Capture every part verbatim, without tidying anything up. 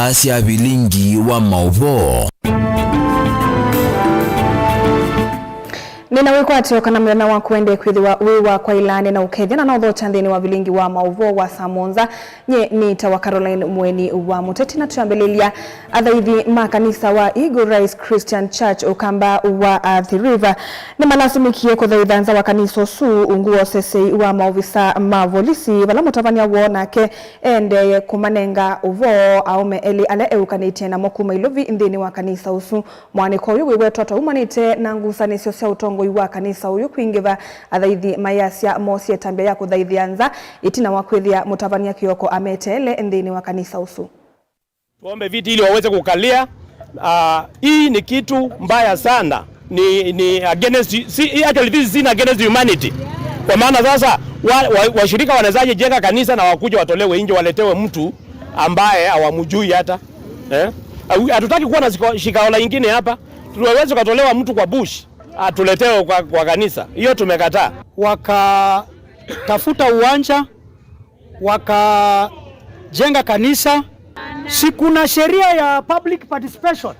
Asya vilingi wa maũvoo. Nĩna wĩkwatyo kana mũthenya waku wende kwĩthĩwa wĩ wa kwaĩla, nĩna ũkethya na naũthokya nthĩnĩ wa vilingi wa maũvoo wa saa mũonza. Nyie nĩtawa Caroline Mweni wa Mũteti, na twambĩlĩlya. Athaithi ma kanisa wa Eagle Rise Christian Church Ũkamba wa Athi River nĩmalasĩmĩkie kũthaitha nza wa kanisa ũsu ungu wa ũsesei wa maovisa ma volisi, vala mũtavany'a woo nake endee kũmanenga ũvoo aũme elĩ ala eũkanĩtye namo kuma Ilovi nthĩnĩ wa kanisa ũsu. Mũaanĩko ũyũ wĩwetwa ta umanĩte na ngusanĩsyo sya ũtongoi wa kanisa ũyũ kwingĩva. Athaithi mayasya moosie ĩtambya ya kũthaithĩa nza ĩtina wa kwĩthĩa mũtavany'a Kioko ameteele nthĩnĩ wa kanisa ũsu. Tuombe viti ili waweze kukalia. Ah, hii ni kitu mbaya sana. Ni, ni against, si, actually this is sin against humanity. Kwa maana sasa wa, wa, washirika wanawezaje jenga kanisa na wakuje watolewe nje, waletewe mtu ambaye hawamjui hata? Eh? Au- hatutaki kuwa na shika- shikaola ingine hapa. Tuwezi ukatolewa mtu kwa bush atuletewe kwa, kwa kanisa. Hiyo tumekataa. Wakatafuta uwanja, wakajenga kanisa. Si kuna sheria ya public participation?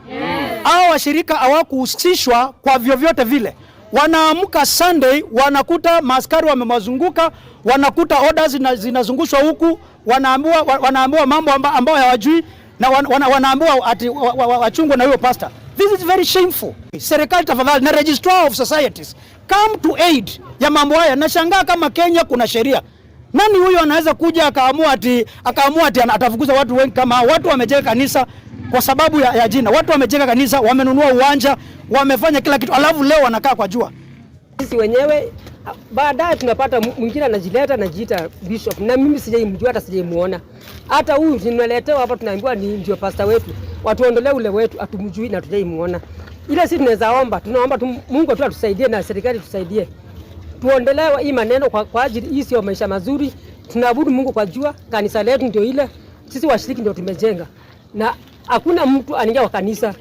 Hao washirika hawakuhusishwa kwa vyovyote vile. Wanaamka Sunday, wanakuta maaskari wamewazunguka, wanakuta orders zina- zinazungushwa huku, wanaambiwa, wa- wanaambiwa mambo amba- ambayo hawajui, na wan- wana- wanaambiwa ati wa- wa- wa- wachungwe na huyo pastor. This is very shameful. Serikali tafadhali, na Registrar of Societies, come to aid ya mambo haya. Nashangaa kama Kenya kuna sheria. Nani huyo anaweza kuja akaamua ati, akaamua ati ana- atafukuza watu wengi kama hao? Watu wamejenga kanisa kwa sababu ya, ya jina. Watu wamejenga kanisa, wamenunua uwanja, wamefanya kila kitu, alafu leo wanakaa kwa jua. Sisi wenyewe, a- baadaye tunapata mu- mwingine anajileta, anajiita bishop, na mimi sijaimjua, hata sijaimuona. Hata huyu tunaletewa hapa, tunaambiwa ni ndio pastor wetu, watuondolee ule wetu, hatumjui na tujaimuona. Ile sisi tunaweza omba, tunaomba tu Mungu tu atusaidie na serikali tusaidie, tuondolewe hii maneno kwa, kwa ajili hii sio maisha mazuri. Tunaabudu Mungu kwa jua, kanisa letu ndio ile, sisi washiriki ndio tumejenga, na hakuna mtu anaingia kwa kanisa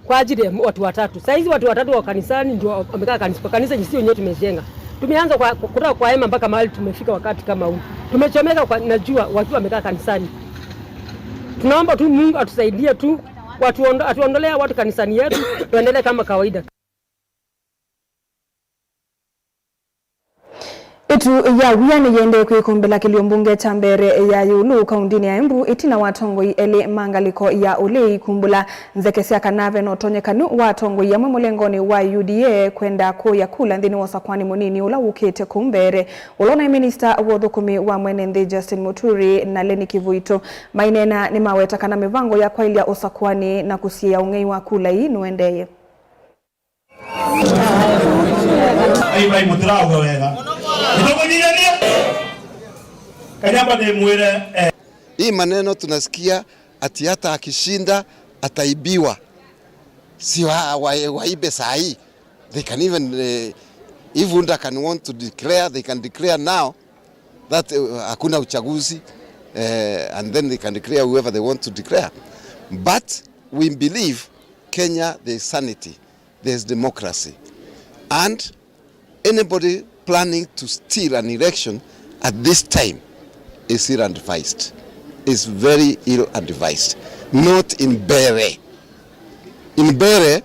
kwa ajili ya watu watatu. Saa hizi watu watatu wa kanisani ndio wamekaa kanisa, kwa kanisa jinsi wenyewe tumejenga. Tumeanza kwa, kutoka kwa hema mpaka mahali tumefika wakati kama huu. Tumechomeka kwa, na jua wakiwa wamekaa kanisani. Tunaomba tu Mungu atusaidie tu, watuondo- atuondolea watu kanisani yetu, tuendelee kama kawaida. Ĩtu ya wia nĩyĩendee kwĩkumbĩla kĩlio mbunge kya Mbeere ya ĩũlũ kaũndĩnĩ ya Embu, ĩtina wa atongoi elĩ ma ngalĩko ya ũlei kumbũla nzeke sya kana ve na ũtonyekanu wa atongoi amwe mũlengonĩ wa U D A kwenda kũya kula nthĩnĩ wa ũsakũani mũnini ũla wũkĩte kũu Mbeere. Ũla ũnaĩ minista wa ũthũkũmi wa mwene nthĩ Justin Muturi na Leni Kivuitu maineena nĩmaweta kana mĩvango ya kwaĩlya ũsakũani na kũsiĩĩa ũng'ei wa kula ii nũendeeye. Ai, ai, mũtĩraũga wega. Nĩtũkũnyinyanĩa. Kanyamba nĩmwĩre, eh. Hii maneno tunasikia ati hata akishinda ataibiwa. Si wa- wa- waibe saa hii. They can even, eh, if UNDA can want to declare, they can declare now that, eh, hakuna uchaguzi, eh, and then they can declare whoever they want to declare. But we believe Kenya, there is sanity. There's democracy. And anybody planning to steal an election at this time is ill-advised. Is very ill-advised. Not in Mbeere. In Mbeere,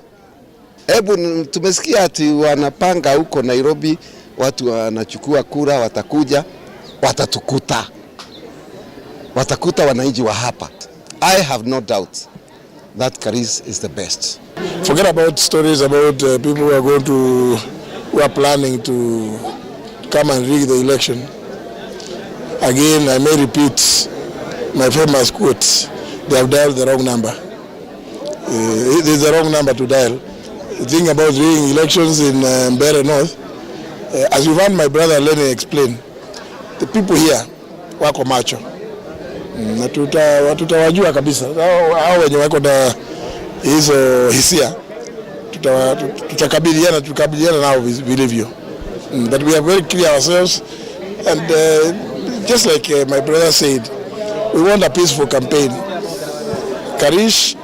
hebu n- tumesikia ati wanapanga huko Nairobi, watu wanachukua kura, watakuja, watatukuta. Watakuta wananchi wa hapa. I have no doubts that Karish is the best. Forget about stories about, uh, people who are going to, who are planning to come and rig the election. Again, I may repeat my famous quote, "They have dialed the wrong number." Uh, it is the wrong number to dial. The thing about rigging elections in, uh, Mbeere North, uh, as you've heard my brother Lenny explain, the people here wako macho. Mm, na tuta- tutawajua kabisa. Hao hao wenye wako na hizo hisia, tuta- tut- tutakabiliana, tutakabiliana nao vi- vilivyo. Mm, but we are very clear ourselves. And, uh, just like, uh, my brother said, we want a peaceful campaign. Karish,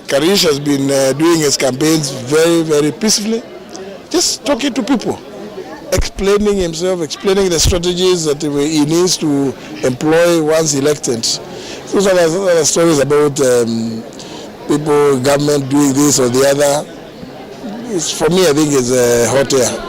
Karish has been, uh, doing his campaigns very, very peacefully. Just talking to people, explaining himself, explaining the strategies that he needs to employ once elected. Those are the, those are the stories about, um, people, government doing this or the other. It's, for me, I think it's, uh, hot air.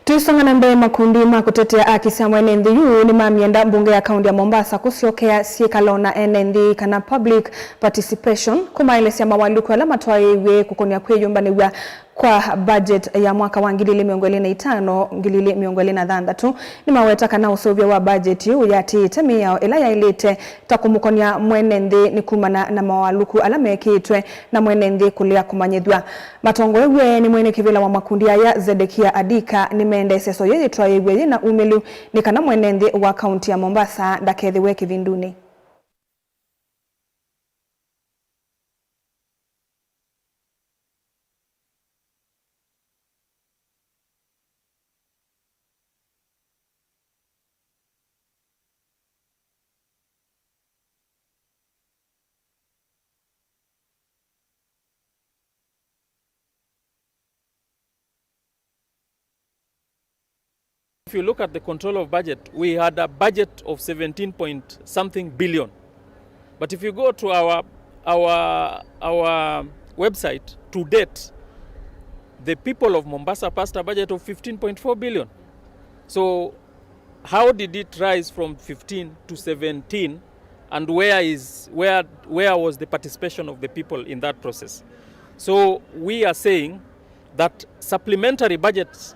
Tũisonga na mbee, makundi ma kũtetea aki sya mwene nthĩ yu nĩmamyenda mbunge ya kaunti ya Mombasa kũsyokea syĩkalo na ene nthĩ, kana public participation, kũmaelesya mawalũku ala matwaĩĩw'e kũkonya kwĩyũmbanĩw'a kwa budget ya mwaka wa ngili ili mĩongo ĩlĩ na itano, ngili ili mĩongo ĩlĩ na thanthatũ. Nĩmaweta kana ũseũvya wa budget ũyũ ũyatĩĩte mĩao ĩla yaĩlĩte, ta kũmũkonya mwene nthĩ nĩ kumana na mawalũku ala mekĩĩtwe na mwene nthĩ kũlea kũmanyĩthw'a. Matongoew'e nĩ mwene kĩvĩla wa makundi aya, Zedekia Adika, nĩmeendeesya ĩseso yĩĩ yĩtwaĩĩw'e yĩ na umĩlu nĩ kana mwene nthĩ wa kaunti ya Mombasa ndakethĩwe kĩvindunĩ. If you look at the control of budget, we had a budget of seventeen point something billion. But if you go to our, our, our website, to date, the people of Mombasa passed a budget of fifteen point four billion. So how did it rise from fifteen to seventeen, and where is, where, where was the participation of the people in that process? So we are saying that supplementary budgets,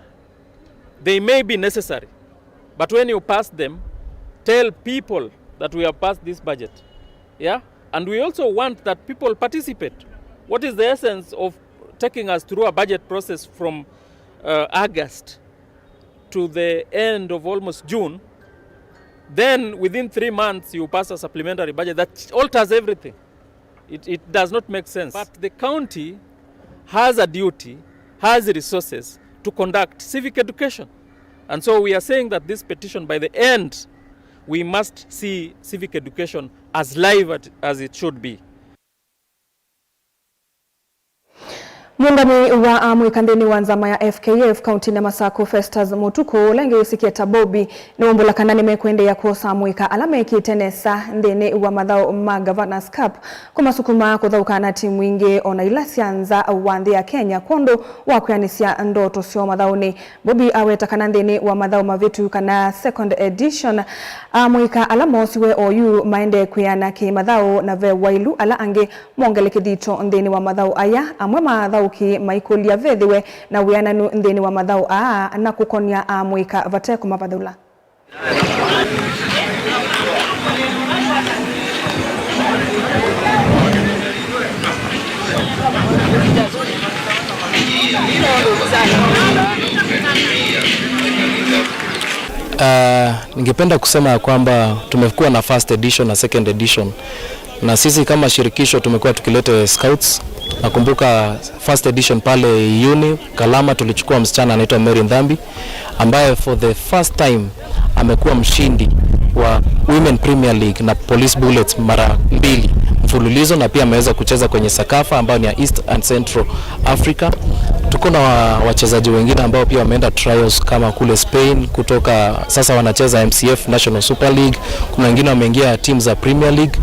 they may be necessary, but when you pass them, tell people that we have passed this budget. Yeah? And we also want that people participate. What is the essence of taking us through a budget process from, uh, August to the end of almost June? Then within three months you pass a supplementary budget that alters everything. It, it does not make sense. But the county has a duty, has resources to conduct civic education. And so we are saying that this petition, by the end, we must see civic education as live at, as it should be. Mũũngami wa amũika nthĩnĩ wa nzama ya F K F kauntinĩ ya Masaku, Festus Mutuku, ũla ĩngĩ wĩsĩkĩe ta Bobby, nĩwaumbũla kana nĩmekũendeea kwosa amũika ala mekĩte nesa nthĩnĩ wa mathaũ ma Governor's Cup, kũmasukuma kũthaũka na timu ingĩ o na ila sya nza wa nthĩ ya Kenya kwondũ wa kwĩanĩsya ndoto syoo mathaũnĩ. Bobby aweta kana nthĩnĩ wa mathaũ mavĩtu, kana second edition, amũika ala moosiwe oyu maendee kwĩana kĩ-mathaũ, na ve wailu ala angĩ mongele kĩthito nthĩnĩ wa mathaũ aya. Amwe ma athaũki maikũlya vethĩwe na wĩananu nthĩnĩ wa mathaũ aa na kũkonya amũika vate kũmavathũla. Uh, ningependa kusema ya kwamba tumekuwa na first edition na second edition, na sisi kama shirikisho tumekuwa tukilete scouts. Nakumbuka first edition pale Iyuni, Kalama, tulichukua msichana anaitwa Mary Ndhambi, ambaye for the first time amekuwa mshindi wa Women Premier League na Police Bullets mara mbili mfululizo, na pia ameweza kucheza kwenye Sekafa ambayo ni ya East and Central Africa. Tuko na wa-, wachezaji wengine ambao pia wameenda trials kama kule Spain, kutoka sasa wanacheza M C F National Super League, kuna wengine wameingia timu za Premier League.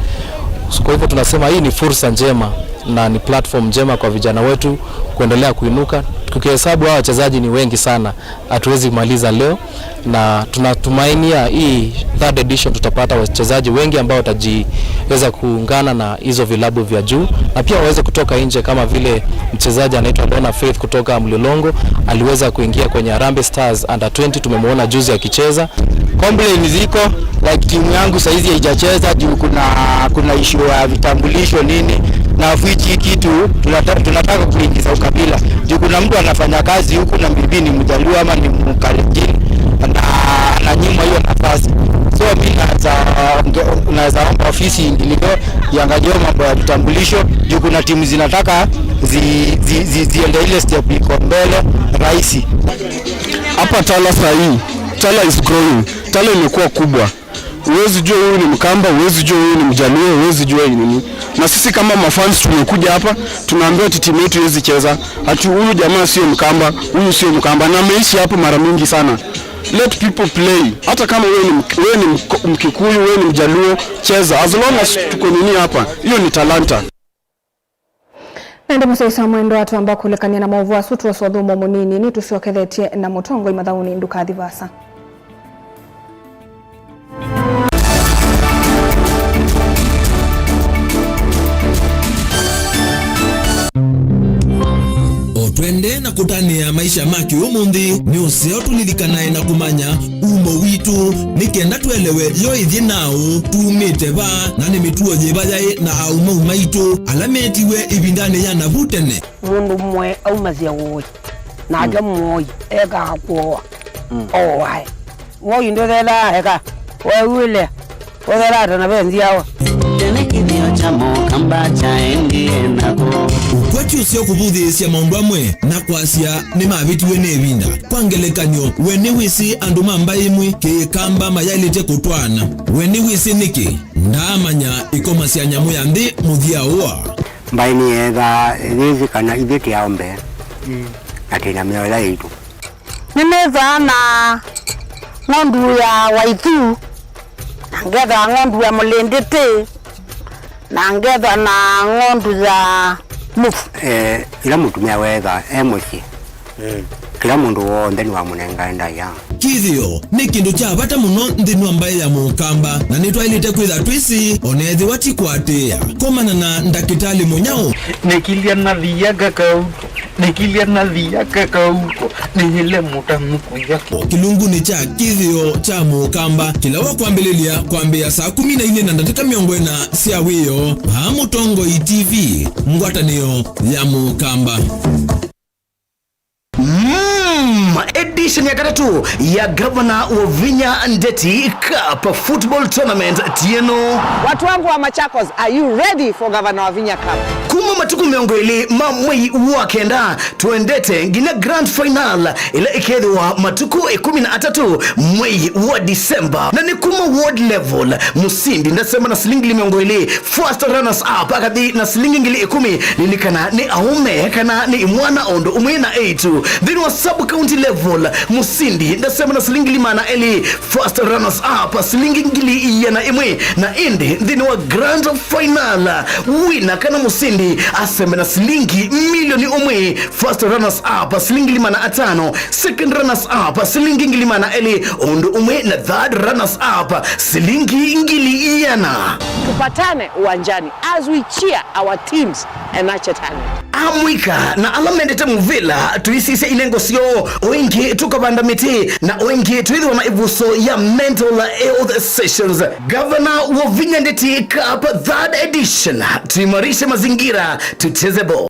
Kwa hivyo tunasema hii ni fursa njema na ni platform njema kwa vijana wetu kuendelea kuinuka. Tukihesabu hawa wachezaji ni wengi sana, hatuwezi maliza leo, na tunatumainia hii third edition tutapata wachezaji wengi ambao watajiweza kuungana na hizo vilabu vya juu, na pia waweze kutoka nje, kama vile mchezaji anaitwa Lona Faith kutoka Mlolongo aliweza kuingia kwenye Harambee Stars under twenty, tumemwona juzi akicheza. Complain ziko, like, timu yangu saizi haijacheza juu kuna, kuna issue ya vitambulisho nini, na of which hii kitu tunata-, tunataka kuingiza ukabila juu kuna mtu anafanya kazi huku na maybe ni Mjaluo ama ni Mkalenjin, na ananyimwa hiyo nafasi. So mi naweza, naweza omba ofisi ingilio iangalie mambo ya vitambulisho juu kuna timu zinataka zi-, zi-, zi-, ziende ile step iko mbele rahisi. Hapa Tala saa hii, Tala is growing. Tala imekuwa kubwa. Huwezi jua huyu ni Mkamba, huwezi jua huyu ni Mjaluo, huwezi jua hii nini. Na sisi kama mafans tumekuja hapa, tunaambiwa ati timu yetu haiwezi cheza, ati huyu jamaa sio Mkamba, huyu sio Mkamba, na ameishi hapo mara mingi sana. Let people play. Hata kama wewe ni Mk-, wewe ni Mk-, Mkikuyu, wewe ni Mjaluo, cheza. As long as tuko nini hapa, hiyo ni talanta. Na ĩndĩ mũsyaĩĩsya mwendwa, twamba kũlekany'a na maũvoo asu, twose ũthũmũo mũnini, nĩtũsyokethetye na mũtongoi mathaũnĩ, ndũkathi vaasa. O twende na kũtanĩa maisha ma kĩũmũnthĩ, nĩ ũseo tũlilikanae na kũmanya umo witũ, nĩ kenda tũelewe yo ĩthyĩ naũ, tumĩte va, na nĩ mĩtuo yĩva yaĩ na aũmau maitũ ala metiwe ĩvindanĩ ya navu tene. Mũndũ mũe aumasya ũĩ, nake mũoi ekaa kũoa, ooae. Woi ndũthelaa eka, weew'ĩle, ũthelaa ta na ve nzyawa. Tene kĩthĩo kya Mũkamba kyaendie nako. Ũkwati ũseo kũvũthĩĩsya maũndũ amwe na kwasya nĩmavĩtiwe nĩ ĩvinda. Kwa ngelekany'o, we nĩwĩsĩ andũ ma mbaĩ ĩmwe Kĩkamba mayaĩlĩte kũtwaana? We nĩwĩsĩ nĩkĩ? Ndaamanya ĩkoma sya nyamũ ya nthĩ mũthya ũa. Mbaĩ nĩyeethaa yĩsĩ kana ithyĩ tĩ aũme, na twĩ na mĩao ĩla yaitũ. Nĩnĩthaa na ng'ondu ya waithu, na ngethwa ng'ondu ya mũlĩndĩtĩ, na ngethwa na ng'ondu ya mũvu. Eh, ĩla mũtumĩa weetha e mũsyĩ, kĩla mũndũ w'onthe nĩwamũnengae ndaĩa. Kĩthĩo nĩ kĩndũ kya vata mũno nthĩnĩ wa mbaĩ ya Mũkamba, na nĩtwaĩlĩte kwĩtha twĩsĩ, o na ethĩwa ti kũatĩĩa. Komana na ndakĩtalĩ mũnyaũ. Nĩkilya na thia kakau. Nĩkilya na thia kakauko, nĩyĩle mũtanu kũya. Kĩlungunĩ kya kĩthĩo kya Mũkamba, kĩla wa kwambĩlĩlya kwambĩĩa saa kũmi na ilĩ na ndatĩka mĩongo ĩna sya wĩoo, vaa Mũtongoi T V, ngwatanĩo ya Mũkamba. Mm, edition ya katatũ ya Gavana Wavinya Ndeti Cup Football Tournament ti ĩno. Watu wangu wa Machakos, are you ready for Gavana Wavinya Cup? Kuma matukũ mĩongo ĩlĩ ma mwei wa kenda, tũendete nginya grand final ĩla ĩkethĩwa matukũ ĩkũmi na atatũ mwei wa December. Na nĩ kuma ward level, mũsindi ndasema na silingi ngili mĩongo ĩlĩ, first runners up akathi na silingi ngili ĩkũmi, lilikana nĩ aũme kana nĩ imwana o ũndũ ũmwe na eĩtu. Nthĩnĩ wa sub county level, mũsindi ndasema na silingi ngili maana elĩ, first runners up silingi ngili iana ĩmwe, na ĩndĩ nthĩnĩ wa grand final, wina kana mũsindi asembe na silingi milioni ũmwe, first runners up silingi ngili maana atano, second runners up silingi ngili maana elĩ, ũndũ ũmwe na third runners up silingi ngili iana. Tupatane uwanjani as we cheer our teams and nurture talent. Amũika na ala mendete mũvĩla, tũisisya inengo syoo, o ĩngĩ tũkavanda mĩtĩ, na o ĩngĩ twĩthĩwa na ĩvuso ya mental health sessions. Gavana Wavinya Ndeti Cup third edition, tuimarishe mazingira, tucheze ball.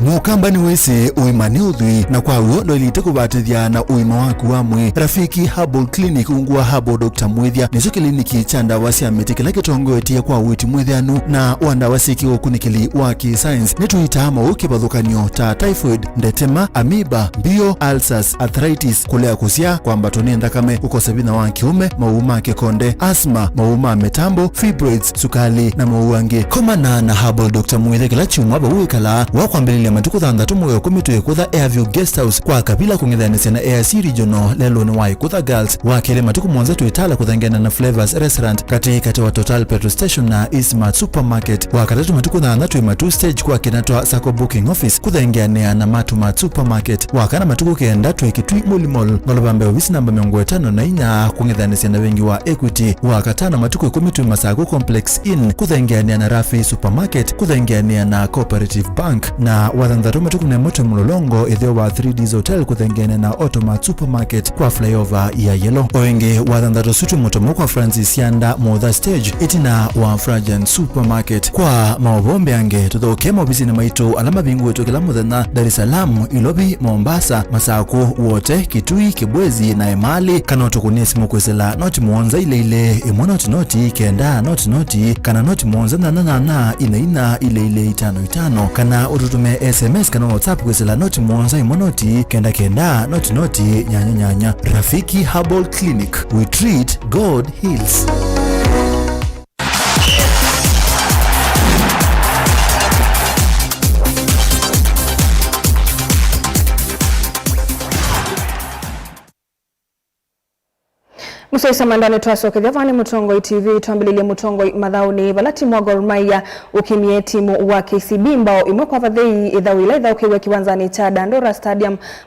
Mũkamba nĩwĩsĩ ũima nĩ ũthwii, na kwa w'o ndwaĩlĩte kũvatĩthya na ũima waku wa mwĩĩ. Rafiki Herbal Clinic ungu wa Herbal Doctor Mwĩthya nĩkyo kĩliniki kya ndawa sya mĩtĩ kĩla kĩtongoetye kwa ũiiti mwĩthĩanu na wa ndawa syĩ kĩũkunĩkĩli wa kĩ-science. Nĩtũitaa maũũ kĩvathũkany'o ta typhoid, ndetema, amoeba, mbio, ulcers, arthritis, kũlea kũsyaa, kwambatwa nĩ nthakame, kũkosa vinya wa kĩũme, maũũ ma kĩkonde, asthma, maũũ ma mĩtambo, fibroids, sukali, na maũũ angĩ. Komana na Herbal Doctor Mwĩthya kĩla kyumwa vau wĩkalaa wa kwambĩlĩlya matukũ thanthatũ mwei wa ĩkũmi twĩ Ĩkũtha Airview Guest House kwa Kavila kũng'ethanĩsya na A I C Regional lelũnĩ wa Ĩkũtha Girls. Wa kelĩ matukũ mũonza twĩ Tala kũthengeana na Flavors Restaurant katĩ katĩ wa Total Petrol Station na Eastmart Supermarket. Wa katatũ matukũ thanthatũ twĩ Matuu Stage kwa kĩna twa Sacco Booking Office kũthengeanĩa na Matumat Supermarket. Wa kana matukũ kenda twĩ Kitui Muli Mall, ngolova mbee ovisi namba mĩongo ĩtano na inya, kũng'ethanĩsya na vengi wa Equity. Wa katano matukũ ĩkũmi twĩ Masaku Complex Inn, kũthengeanĩa na Rafi Supermarket, kũthengeanĩa na Cooperative Bank. Na wa thanthatũ matukũ na ĩmwe twĩ Mlolongo, ĩtheo wa three Ds Hotel, kũthengeanĩa na Automat Supermarket kwa flyover ya Yellow. O ĩngĩ, wa thanthatũ ũsu twĩ Mũtomo kwa Francis Sianda Motha Stage, ĩtina wa Frajan Supermarket. Kwa maũvoo mbeange, tũthokee maovisinĩ maitũ ala mavingũĩtwe kĩla mũthenya, Dar es Salaam, Ilovi, Mombasa, Masaku, Wote, Kitui, Kibwezi, na Emali, kana ũtũkũnĩe simũ kwĩsĩla noti mũonza ilĩ ilĩ, ĩmwe noti noti, kenda noti noti, kana noti mũonza nyanya nyanya, ina ina, ilĩ ilĩ, itano itano, kana ũtũtũmĩe S M S kana WhatsApp kwĩsĩla noti mũonza ĩmwe noti, kenda kenda, noti noti, nyanya nyanya. Rafiki Herbal Clinic, we treat, God heals. Mũsyaĩĩsya mwendwa, nĩtwasokethya vaa nĩ Mũtongoi T V. Twambĩlĩlye Mũtongoi mathaũnĩ, vala timu wa Gor Mahia ũkimie timu wa K C B mbao ĩmwe kwa vathei ĩthaũ ĩla ĩthaũkĩiwe kĩwanzanĩ kya Dandora Stadium.